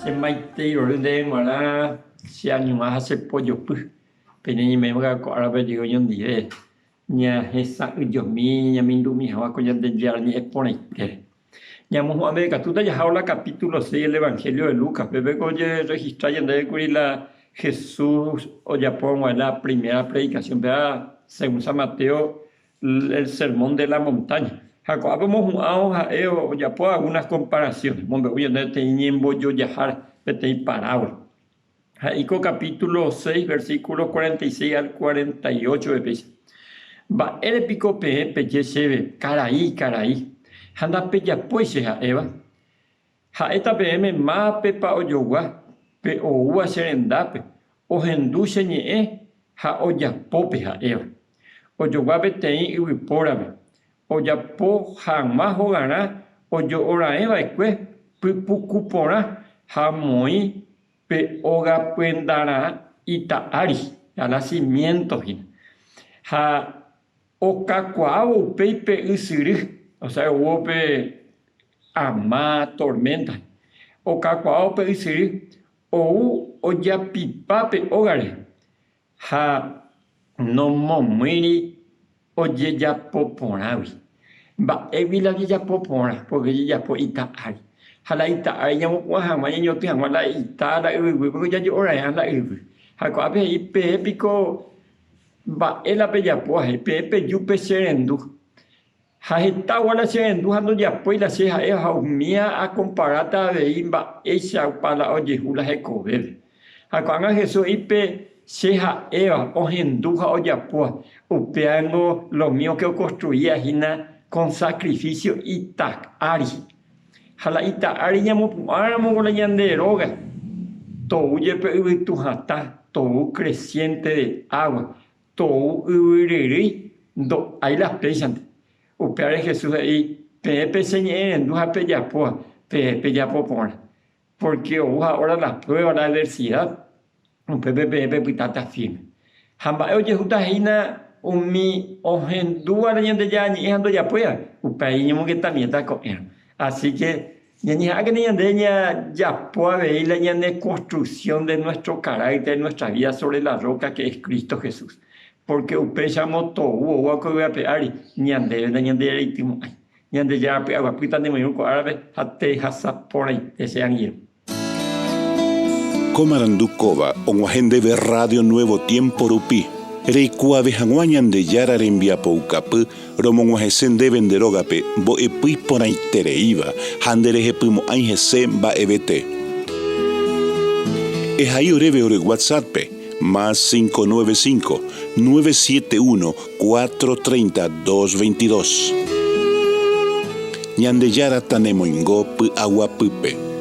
Che maitei rory ndéve g̃uarã che añuã ha che pojopy, pe ñañeme'ẽva ko árape jey oñondive ñahesa'ỹjomi ñamindumi hag̃ua ko Ñandejára ñe'ẽ porãitére. Ñamohu'ãve ikatúta jahávo la capítulo 6 del Evangelio de Lucas, pépe ko ojeregistra ñandéve kuri la Jesús ojapo hag̃ua la primera predicación, péva según San Mateo el Sermón de la Montaña. Ha ko'ápe omohu'ãvo ha'e ojapo algunas comparaciones, omombe'u ñandéve peteĩ ñembojojahára, peteĩ parábola. He'i ko capítulo 6, versículos 46 al 48-pe péicha, Mba'ére piko peẽ peje chéve, Karai, karai, ha ndapejapói che ha'éva? Ha'éta peẽme mávapepa ojogua pe oúva che rendápe, ohendu che ñe'ẽ ha ojapo pe ha'éva. Ojogua peteĩ yvypórape, ojapo hag̃ua hogarã ojo'oraẽva'ekue pypuku porã ha omoĩ pe óga pyendarã ita ári, la cimiento hína. Ha okakuaávo upéi pe ysyry, osea oúvo pe ama, tormenta, okakuaávo pe ysyry ou ojapipa pe ógare Ha nomomýiri ojejapo porãgui. Mba'égui la ojejapo porã? Pórke ojejapo ita ári. Ha la ita ári ñamopu'ã hag̃ua ñañotỹ hag̃ua la ita la yvyguýpe ojajo'oraẽha la yvy. Ha ko'ápe he'i, Peẽ piko mba'e la pejapóva? He'i, Peẽ peju pecherendu. Ha heta gua la che rendu ha ndojapói la che ha'éva ha umía akomparáta avei mba'éichapa la ojehu la hekovépe. Ha ko'ág̃a Jesús he'i pe che ha'éva ohendu ha ojapóva, upévango lo mío ke okonstruía hína con sacrificio ita ári. Ha la ita ári ñamopu'ãramo la ñande róga, tou jepe yvytu hatã, tou creciente de agua, Tou yvyryrýi ndo'ái la péichante. Upévare Jesús he'i, Peẽ pecheñe'ẽrendu ha pejapóva, peẽ pejapo porã. Pórke ou ha'óra la pruéva, la adversidad, upépe peẽ pepytáta firme. Ha mba'e ojehúta hína umi ohendúvare Ñandejára ñe'ẽ ha ndojapóiva? Upéva iñemongetamiéta ko'ẽrõ. Así que ñañeha'ãkena ñande jajapo avei la ñane construcción de nuestro carácter, de nuestra vida sobre la roca que es Cristo Jesús. Porque upéicharamo tou oúva ko yvy ape ári, ñandéve nañandereitymo'ãi. Ñandejára py'aguapýta nemoirũ ko árape ha tehasa porãite che angirũ. Ko marandu kóva og̃uahẽ ndéve Radio Nuevo Tiempo rupi. Reikuaave hag̃ua Ñandejára rembiapoukapy romog̃uahẽse ndéve nde rógape mbo'epy iporãitereíva ha nderehepymo'ãi hese mba'evete. Ehai oréve ore WhatsApp-pe, más 595, 971 430 222. Ñandejára tanemoingo py'aguapýpe.